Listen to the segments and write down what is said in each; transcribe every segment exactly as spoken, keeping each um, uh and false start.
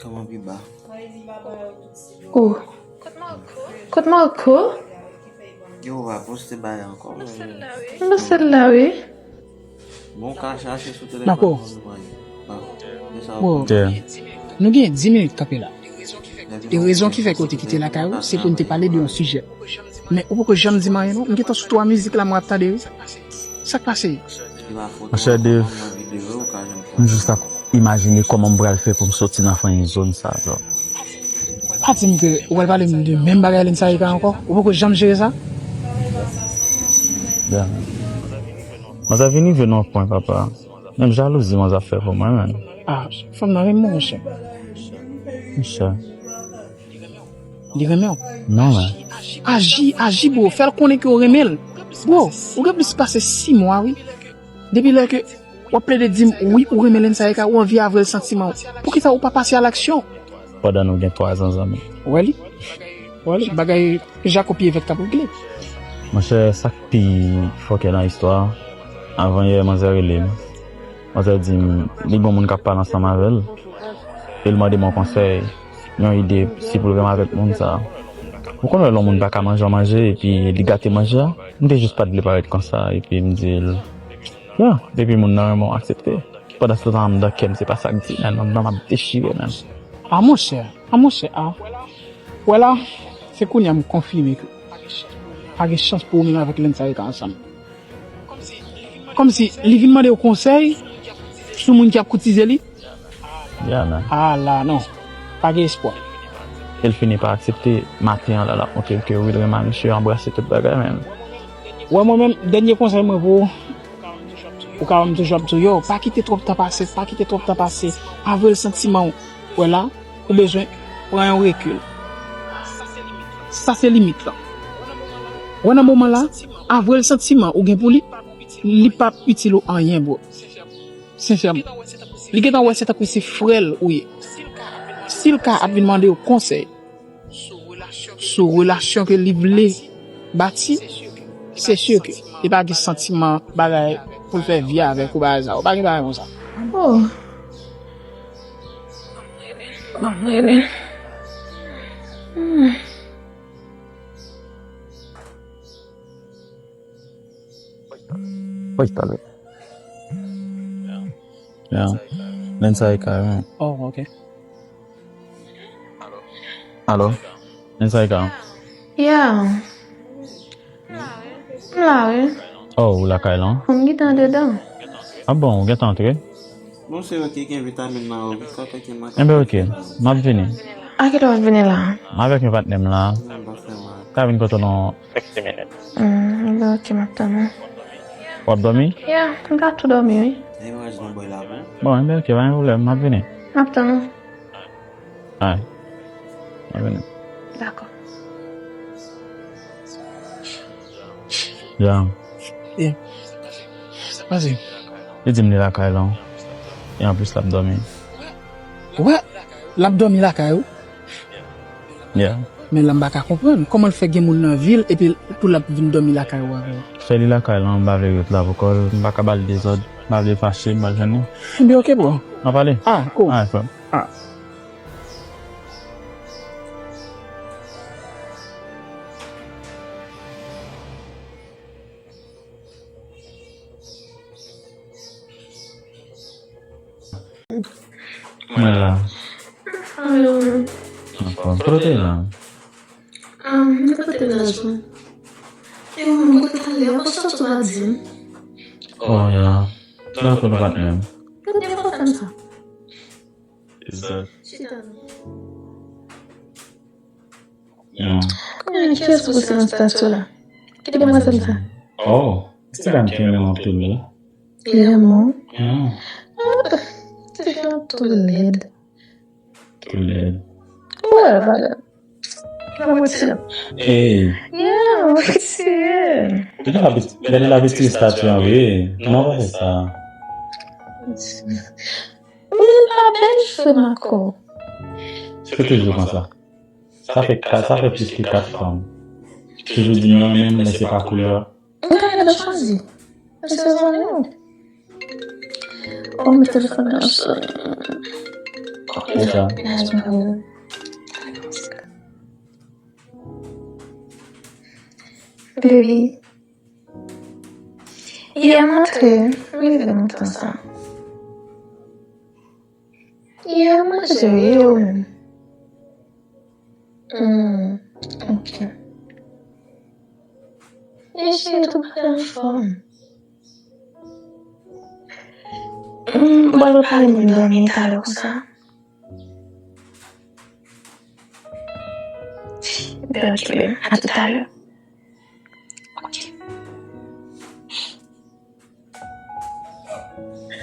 Kòman pi ba? Oh. Kot Marco? Yo, ou pa poste bagay ankò. M nan sèl la, wi. Bon, ou ka chache sou telefòn. Dakò. Bon, de sa ou konn. Nou gen dis minit kanpe la. E rezon ki fè ke w te kite lakay ou, se pou n te pale de yon sijè. Men ou poko janm di m anyen non. M gentan sou twa mizik la, mwen ap tande wi. Sa k pase? Monchè Dave, m jis ap imajine kòman m pral fè pou m soti nan fanyen zòn sa, bro. Pa di m ke ou pral pale m de menm bagay Lensayika ankò? Ou poko janm jere sa? Manzè vin rive nan yon pwen, papa. Menm jalouzi manzè ap fè pou mwen, menm. Ah, fanm nan renmen w, monchè. Monchè. Li renmen w? Non, men. Aji, aji, bro. Fè l konnen ke w renmen l. Bro, ou gen plis pase sis mwa, wi. Depi lè ke w ap plede di m, wi, ou renmen Lensayika, ou anvi avwe l santiman w. Poukisa ou pa pase a laksyon? Pandan nou gen twa zan zanmi. Ou wè li? Ou wè li? Bagay Jako pye vèt k ap regle. Monchè, sa k pi fòkè nan istwa a, avan yè, manzè rele m. Manzè di m, li gen yon moun k ap pale ansanm avè l. E l mande m yon konsèy, yon ide, si pou l renmen avèk moun sa a. Ou konn lè yon moun pa ka manje yon manje, epi li gate manje a? M te jis pa t vle parèt konsa, epi m di l, ya, depi moun nan renmen w, aksepte. Pandan se tan, anndan kè m, se pa sa k di, men anndan m ap dechire, men. A monchè, a monchè, a. Wè la, se kounye a m konfime ke pa gen chans pou ou menm avèk Lensayika ansanm. Kòmsi li vin mande w konsèy sou moun ki ap koutize li. Ya, men. Ala non. Pa gen espwa. E l fini pa aksepte maten an la, l ap montre l ke wi, l renmen misye, anbrase tout bagay, men. Wè, mwen menm, dènye konsèy mwen pou ou, ou ka wè m toujou ap di w, yo, pa kite twòp tan pase, pa kite twòp tan pase. Avwe l santiman w. Wè la, ou bezwen pran yon rekil. Sa se limit lan. Wè nan moman la, avwe l santiman ou gen pou li, li p ap itil ou anyen, bro. Sensèman. Li gentan wè se tankou se frè l ou ye. Si l ka ap vin mande w konsèy sou relasyon ke li vle bati, se si ke li pa gen santiman bagay pou l fè vi avèk ou, bagay sa yo. Pa gen bagay konsa. Oh. Ban m rele l. Hmm. Wi, talè. Ya. Lensayika, wi. Oh, ok. Alo? Lensayika? Ya. M la, wi. Oh, ou lakay lan? M gentan andedan. Ah bon, ou gentan antre? Bon, se ok, gen vitamin nan ou, sa fè ke m... Enben, ok, m ap vini. A kilè w ap vini la? M avèk yon patnè m la. Ka vin kote w nan senk minit. Hmm, enben, ok, m ap tann ou. W ap dòmi? Ya, m ka tou dòmi, wi. Bon, enben, ok, pa gen pwoblèm, m ap vini. M ap tann ou. Ay. Mwen vini. Dakò. Ya. E sa pase? Li di m li lakay lan. E anplis l ap dòmi. Wè, l ap dòmi lakay ou? Ya. Men la m pa ka konprann. Kòman l fè gen moun nan vil epi tou l ap vin dòmi lakay ou avè w? Fè li lakay lan, m pa vle ret la pou kò l, m pa ka ba l dezòd, m pa vle fache, m pa jwenn li. Ebyen, ok, bro. N ap pale? Ah, cool. Ah, frè m. Ah. Mwen la. Alo. Anfòm. Kote w te ye la? Ah, mwen te pote m nan jwenn. E mwen, mwen kote ale, mwen sòti w pa di m. Oh, ya. Telefòn ou pa t menm. Gade telefòn sa. Exact. Chita non. Non. Kiyès ou poste nan estati w la? Ki demwazèl sa? Oh, Instagram ki renmen w anpil, wi. Li renmen w? Yeah. Ah, ti fi an tou lèd. Tou lèd. Ou wè l, bagay. Nan mwen ti. Hey. Yeah, mwen ti. Depi l ap, depi l ap estati an, wi. Non, pa fè sa. Ou pa bèl, frè Marco. Se toujou konsa. Sa fè ka-, sa fè plis ke kat fanm. Toujou di m yo menm, men se pa koulè. Ou ka rete chwazi. Men se zanmi w. Oh, men telefòn nan sone. Kisa? Nice, man. Baby. Yè m antre, m rive nan tan sa. Yè m manje, wi, ou menm? Hmm, ok. Wi, cheri, tout bagay anfòm. Hmm, m pral prepare pou m dòmi talè konsa. Ben, ok, baby. À tout à l'heure. Ok.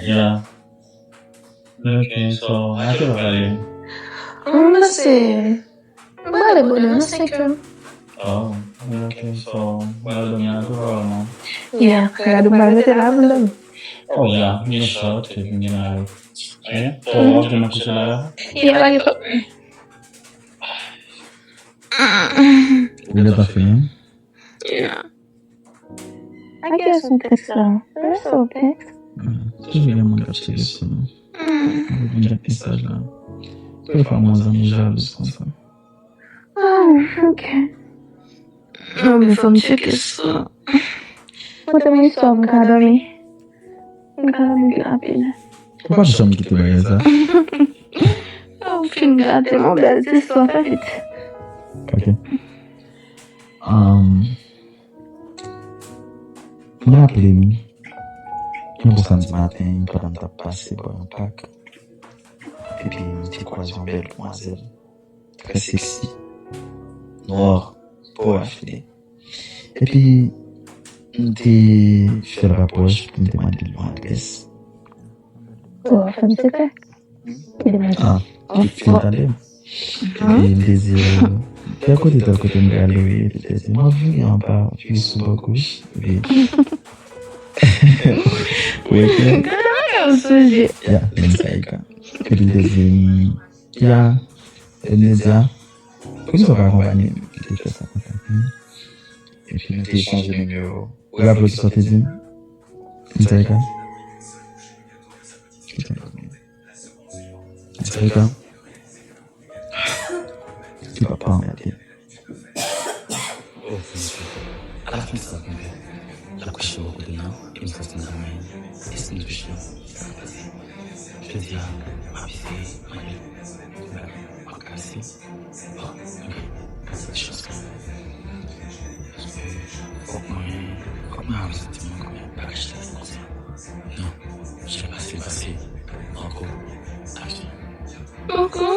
Yeah. Ok, so, a ki lè w prale? M panse, m prale bonè nan senk è. Oh, ok, so, m pral dòmi a tou, probableman. Yeah, gade m pral rete la pou m dòmi. Oh, yeah, yeah, sure, ok, m gen la. Ok, so, w ap gen nan kouche la, la? Yeah, like, Ou gentan fini? Yeah. I guess m text la. Rest of text. Hmm, toujou gen moun k ap tcheke sou nou. Hmm. Moun k ap mesaj la. Dèfwa mwen zanmi jalouz konsa. Ah, ok. Non, men fò m tcheke sou. Mwen te mwen istwa m ka dòmi. M ka dòmi pi rapid. Ou pa janm kite bagay sa. Oh, m fin gate, mon bèl, se swa, fè vit. Ok. Um, m raple m, yon bon samdi maten, pandan m t ap pase bò yon pak, epi m te kwaze yon bèl demwazèl, trè seksi, nwa, po rafine. Epi, m te fè l rapwòch, epi m te mande l yon adrès. Ou fè m sekrè? Ki demwazèl? Ah, li fin tande m. Epi, m te di, tèl kote, tèl kote m prale, wi. Epi, l te di, m ap vini anba, wi, sou bò goch. Epi, wi, epi, gade bagay ou sonje. Ya, menm sa, e ka. Epi, l te di, ya, e m te di, a, poukisa w pa akonpanye m? Li te fè sa konsa. Hmm. Epi, nou te echanje nimewo. Ou raple w kisa w te di m? Anjelica? Anjelica? Li pa pa anmède. Oh, Bondye. Alafen sa ap rive. L ap kouche bò kote m nan, e m santi m nan men l. E si m touche l, sa k ap pase? Jodi a, m ap eseye mande l. M ap kase. Bon, ok. Kase ti chans la. Paske, fòk mwen, fòk mwen avan santi mwen kòm yon bagay chita konsa. Non, jan pase, pase. Ankò. Aksyon. Ankò?